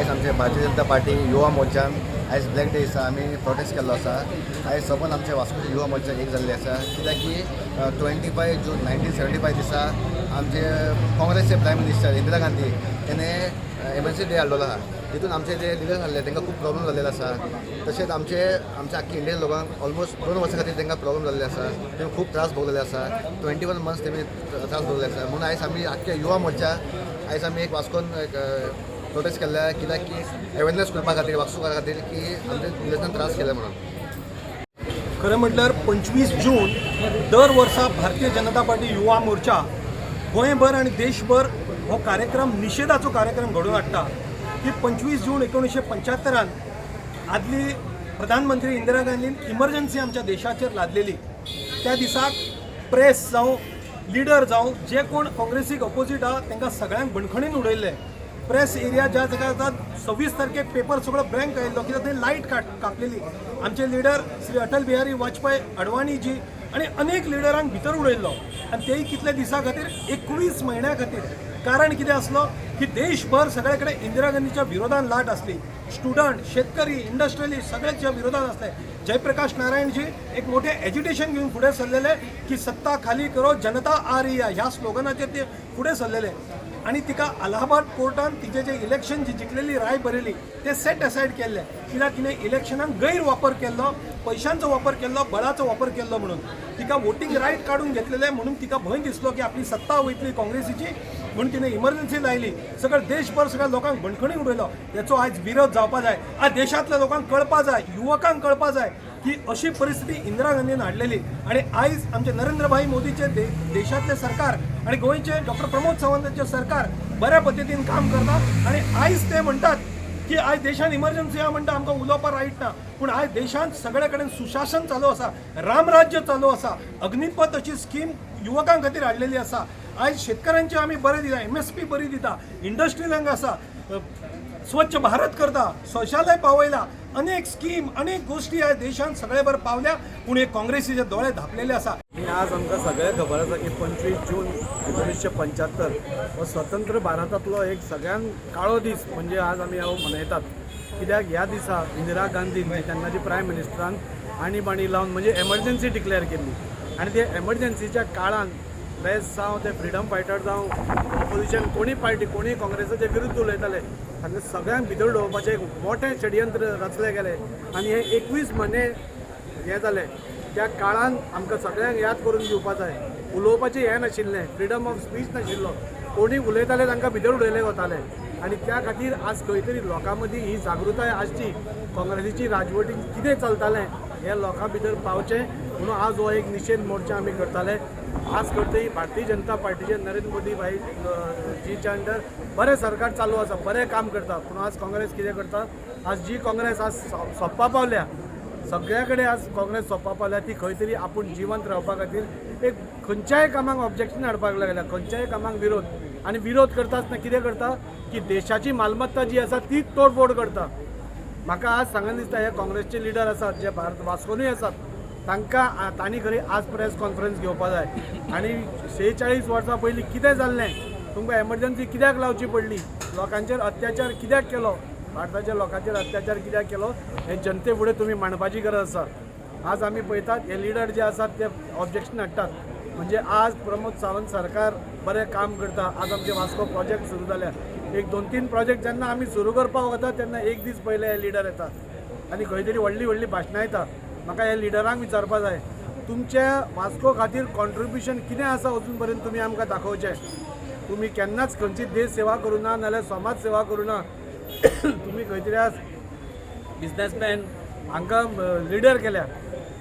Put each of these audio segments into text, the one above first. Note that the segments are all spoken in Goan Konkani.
आयज आमचे भारतीय जनता पार्टी युवा मोर्चान आयज ब्लॅक डे दिसा आमी प्रोटेस्ट केल्लो आसा. आयज सबंद आमचे वास्कोचे युवा मोर्चा एक जाल्ले आसा, कित्याक की 25 June 1975 दिसा आमचे काँग्रेसचे प्रायम मिनिस्टर इंदिरा गांधी तेणे एमर्जन्सी डे हाडलेलो आहा. तितून आमचे जे लिडर्स आहले तांकां खूब प्रॉब्लम जाल्लेले आसा. तशेंच आमचे आमच्या आख्खे इंडियन लोकांक ऑलमोस्ट 2 वर्सां खातीर तांकां प्रॉब्लम जाल्ले आसा. तेमी खूब त्रास भोगलेले आसा. 21 मंथ्स तेमी त्रास भोगले आसा. म्हणून आयज आमी आख्खे युवा मोर्चा आयज आमी एक वास्कोन एक प्रोटेस्ट केल्ले, कित्याक की अवेरनेस करपा खातीर वास्कोकारा खातीर की आमच्या लिडर्सान त्रास केले म्हणून. खरं म्हटल्यार 25 जून दर वर्सा भारतीय जनता पार्टी युवा मोर्चा गोंयभर आनी देशभर हो कार्यक्रम, निशेधाचो कार्यक्रम घडोवन हाडटा की 25 जून 1975न आदली प्रधानमंत्री इंदिरा गांधीन इमर्जन्सी आमच्या देशाचेर लादलेली. त्या दिसाक प्रेस जावं, लिडर जावं, जे कोण काँग्रेसीक अपोजीट आहा तांकां सगळ्यांक बंदखणीन उडयल्ले. प्रेस एरिया ज्या जाग्यार आता 26 तारखेक पेपर सगळो ब्लँक आयिल्लो, कित्याक थंय लायट कापलेली. आमचे लिडर श्री अटल बिहारी वाजपेयी, अडवाणीजी आनी अनेक लिडरांक भितर उडयल्लो आनी तेय कितले दिसां खातीर? 21 म्हयन्या खातीर. कारण कितें आसलो की देशभर सगळे कडेन इंदिरा गांधीच्या विरोधान लाट आसली. स्टुडंट, शेतकरी, इंडस्ट्रियलिस्ट सगळेच विरोधात असले. जयप्रकाश नारायणजी एक मोठे एज्युटेशन घेऊन फुडें सरलेले की "सत्ता खाली करो, जनता आ रही है" ह्या स्लोगनाचेर ते फुडें सरलेले आणि तिका अलाहाबाद कोर्टान तिचे जे इलेक्शन जी जिखलेली राय बरयली ते सेट असायड केल्ले, कित्याक तिणें इलेक्शनाक गैरवापर केल्लो, पयशांचो वापर केल्लो, बळाचो वापर केल्लो म्हणून तिका वोटींग रायट काडून घेतलेले. म्हणून तिका भंय दिसलो की आपली सत्ता वयतली काँग्रेसीची, म्हणून तिने इमर्जन्सी लायली. सगळं देशभर सगळ्या लोकांक बंदखणी उडयलो. तेचो आयज विरोध जावपा जाय. आज देशांतल्या लोकांक कळपा जाय, युवकांक कळपा जाय की अशी परिस्थिती इंदिरा गांधीन हाडलेली. आणि आयज आमचे नरेंद्रभाई मोदीचे देशातले सरकार आणि गोंयचे डॉक्टर प्रमोद सावंताचे सरकार बऱ्या पद्दतीन काम करता. आणि आयज ते म्हणटात की आयज देशान इमर्जन्सी आहा म्हणटा, आमकां उलोवपाक रायट ना. पूण आयज देशांत सगळे कडेन सुशासन चालू आसा, रामराज्य चालू आसा. अग्निपथ अशी स्कीम युवकां खातीर हाडलेली आसा. आयज शेतकऱ्यांचे आमी बरें दिता, एमएसपी बरी दिता, इंडस्ट्रियलांक आसा, स्वच्छ भारत करता, शौचालय पावयला. अनेक स्कीम, अनेक गोष्टी आयज देशांत सगळे भर पावल्या, पूण हे काँग्रेसीचे दोळे धापलेले आसा. आनी आज आमकां सगळ्यांक खबर आसा की 25 जून 1975 हो स्वतंत्र भारतांतलो एक सगळ्यान काळो दीस म्हणजे आज आमी हो मनयतात, कित्याक ह्या दिसा इंदिरा गांधीन, तेन्नाची प्रायम मिनिस्टरान, आणीबाणी लावन म्हणजे एमर्जन्सी डिक्लेअर केल्ली. आनी ते एमर्जन्सीच्या काळान प्रेस जावं, ते फ्रिडम फायटर जावं, ऑपोजिशन कोणी पार्टी, कोणी काँग्रेसाचे विरुद्ध उलयताले, तांकां सगळ्यांक भितर उडोवपाचें एक मोठें षडयंत्र रचलें गेलें आनी हे 21 म्हयने हें जालें. त्या काळान आमकां सगळ्यांक याद करून दिवपा जाय, उलोवपाचें हें नाशिल्लें, फ्रिडम ऑफ स्पीच नाशिल्लो. कोणी उलयताले तांकां भितर उडयले वताले. आनी त्या खातीर आज खंय तरी लोकां मदीं ही जागृताय आसची, काँग्रेसीची राजवटीन कितें चलतालें हें लोकां भितर पावचें म्हणून आज हो एक निशेध मोर्चा आमी करताले. आज करतय भारतीय जनता पार्टीचे नरेंद्र मोदी भाई जीच्या अंडर बरें सरकार चालू आसा, बरें काम करता. पूण आज काँग्रेस कितें करता? आज जी काँग्रेस आज सोंपपा पावल्या, सगळ्या कडेन आज काँग्रेस सोंपपा पावल्या, ती खंय तरी आपूण जिवंत रावपा खातीर एक खंयच्याय कामाक ऑब्जेक्शन हाडपाक लागल्या, खंयच्याय कामाक विरोध. आनी विरोध करता आसतना कितें करता की देशाची मालमत्ता जी आसा ती तोडफोड करता. म्हाका आज सांगन दिसता, हे काँग्रेसचे लिडर आसात जे भारत वास्कोनूय आसात, तांकां तांणी खरी आज प्रेस कॉन्फरन्स घेवपा जाय आनी 46 वर्सां पयलीं कितें जाल्लें, तुमकां एमर्जन्सी कित्याक लावची पडली, लोकांचेर अत्याचार कित्याक केलो, भारताच्या लोकांचेर अत्याचार कित्याक केलो, हें जनते फुडें तुमी मांडपाची गरज आसा. आज आमी पळयतात, हे लिडर जे आसात ते ऑब्जेक्शन हाडटात. म्हणजे आज प्रमोद सावंत सरकार बरें काम करता. आज आमचे वास्को प्रोजेक्ट सुरू जाल्या, एक दोन तीन प्रोजेक्ट. जेन्ना आमी सुरू करपाक वता तेन्ना एक दीस पयले हे लिडर येता आनी खंय तरी व्हडली व्हडली भाशणां येता. म्हाका ह्या लिडरांक विचारपा जाय, तुमच्या वास्को खातीर कॉन्ट्रिब्युशन कितें आसा अजून पर्यंत तुमी आमकां दाखोवचें. तुमी केन्नाच खंयची देश सेवा करूं ना, नाल्यार समाज सेवा करूं ना. तुमी खंय तरी आज बिजनेसमॅन हांकां लिडर केल्या.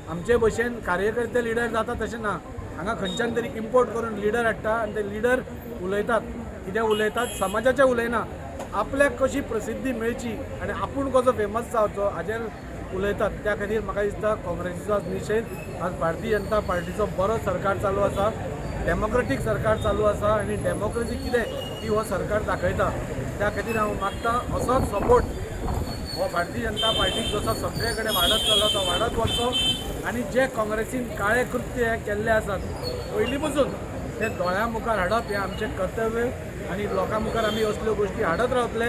आमचे भशेन कार्यकर्ते लिडर जाता तशें ना. हांगा खंयच्यान तरी इम्पोर्ट करून लिडर हाडटा आनी ते लिडर उलयतात. कितें उलयतात? समाजाचें उलयना, आपल्याक कशी प्रसिद्धी मेळची आनी आपूण कसो फेमस जावचो हाजेर उलयतात. त्या खातीर म्हाका दिसता काँग्रेसीचो आज निशेध. आज भारतीय जनता पार्टीचो बरो सरकार चालू आसा, डेमोक्रेटीक सरकार चालू आसा आनी डेमोक्रेसी कितें ती हो सरकार दाखयता. त्या खातीर हांव मागता, असोच सपोर्ट हो भारतीय जनता पार्टीक जसो सगळे कडेन वाडत चल्ला तो वाडत वचचो आनी जे काँग्रेसीन काळे कृत्य हे केल्ले आसात पयलीं पसून ते दोळ्यां मुखार हाडप हें आमचें कर्तव्य आनी लोकां मुखार आमी असल्यो गोश्टी हाडत रावतले.